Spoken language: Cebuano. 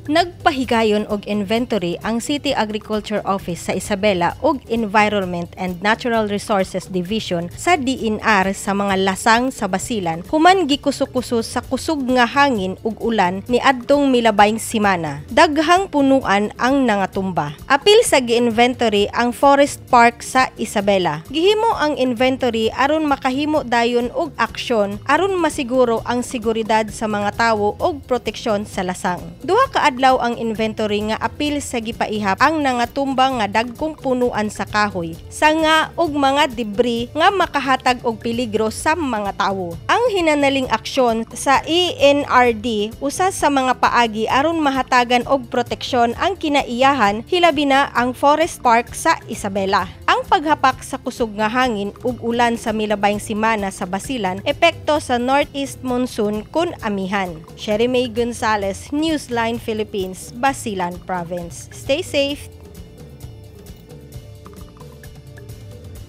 Nagpahigayon og inventory ang City Agriculture Office sa Isabela ug Environment and Natural Resources Division sa DENR sa mga lasang sa Basilan human gikuso-kuso sa kusog nga hangin ug ulan niadtong milabayng simana. Daghang punuan ang nangatumba. Apil sa gi-inventory ang Forest Park sa Isabela. Gihimo ang inventory aron makahimo dayon og aksyon aron masiguro ang seguridad sa mga tawo ug proteksyon sa lasang. Duha ka adlaw ang inventory nga apil sa gipaihap ang nangatumba nga dagkong punuan sa kahoy, sanga ug mga debris nga makahatag og peligro sa mga tawo. Ang hinanaling aksyon sa ENRD usa sa mga paagi aron mahatagan og proteksyon ang kinaiyahan, hilabi na ang Forest Park sa Isabela. Ang paghapak sa kusog nga hangin ug ulan sa milabayng simana sa Basilan, epekto sa Northeast Monsoon kun amihan. Sherry May Gonzalez, Newsline Philippines, Basilan Province. Stay safe,